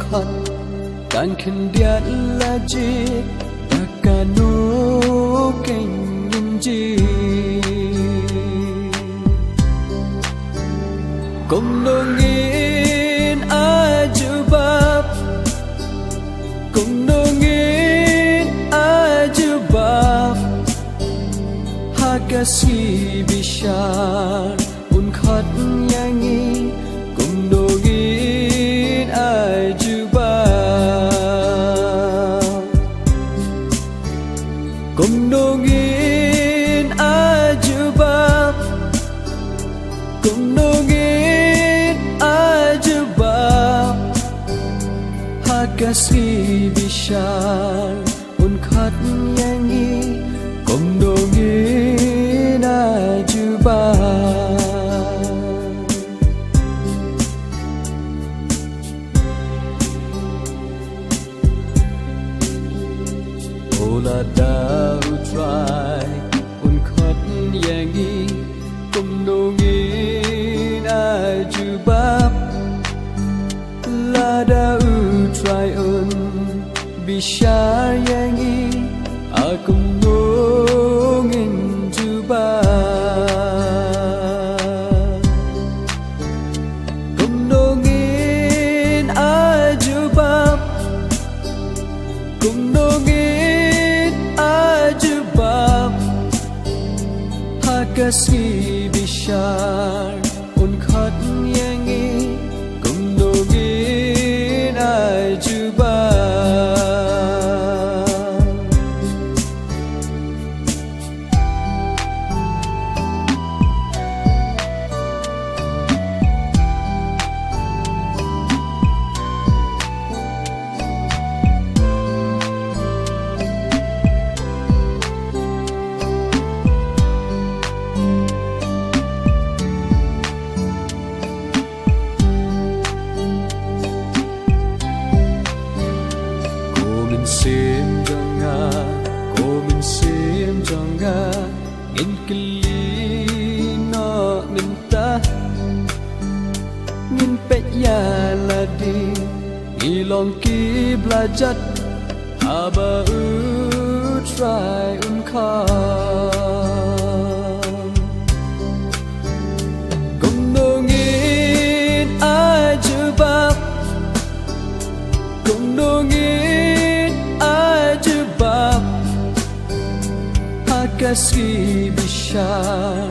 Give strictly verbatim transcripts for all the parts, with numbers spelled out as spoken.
khot, kan khyndiat la jied, da kano kein ngin jied. Kumno ngin ai jubab, kumno ngin ai jubab, ha ka sngi bishar un khot ïa ngi, kumno ngin ai jubab. Kumno ngin ai jubab, kumno ngin ai jubab, ha ka sngi bishar un khot ïa ngi, kumno ngin ai jubab. O lada U Trai un khot ïa ngi, kumno ngin ai jubab. Lada U Trai un bishar ïa ngi, ha kumno ngin jubab. Kumno ngin ai jubab, kumno ngin ai jubab, ha ka sngi bishar un khot ïa ngi, kumno ngin ai jubab. Ko mynsiem jong nga, ko mynsiem jong nga, ngin kylli noh mynta, ngin peit ïa lade, ngi long ki blajat, haba U Trai un khot. Kumno ngin ai jubab, kumno ngin ai jubab, ha ka sngi bishar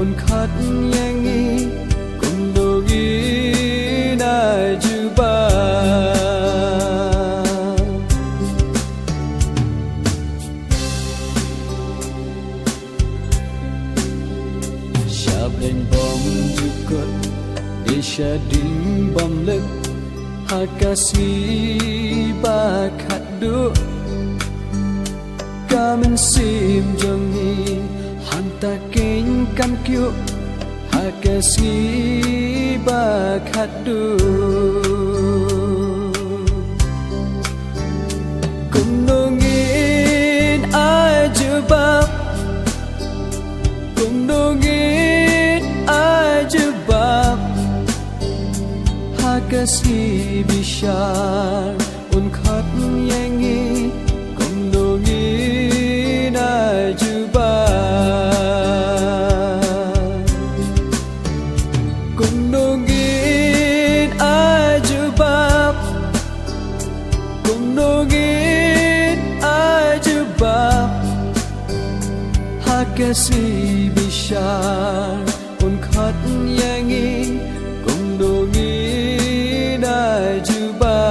un khot ïa ngi, kumno ngin ai jubab. Shap leng bym jukut, dei sha ding bym lip, ha ka sngi ba khatduh, ka mynsiem jong ngi hangta kein kan kyiuh, ha ka sngi ba khatduh. Kumno ngin ai jubab, kumno ngin ai jubab, ha ka sngi bishar un khot ïa ngi, kumno ngin ai jubab. Kumno ngin ai jubab, kumno ngin ai jubab, ha ka sngi bishar un khot ïa ngi, kumno ngin ai jubab,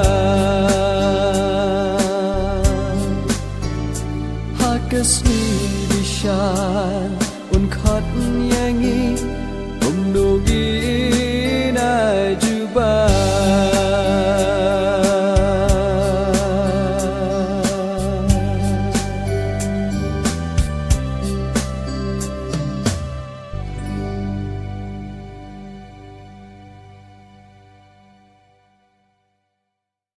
ha ka sngi bishar un khot ïa ngi, kumno ngin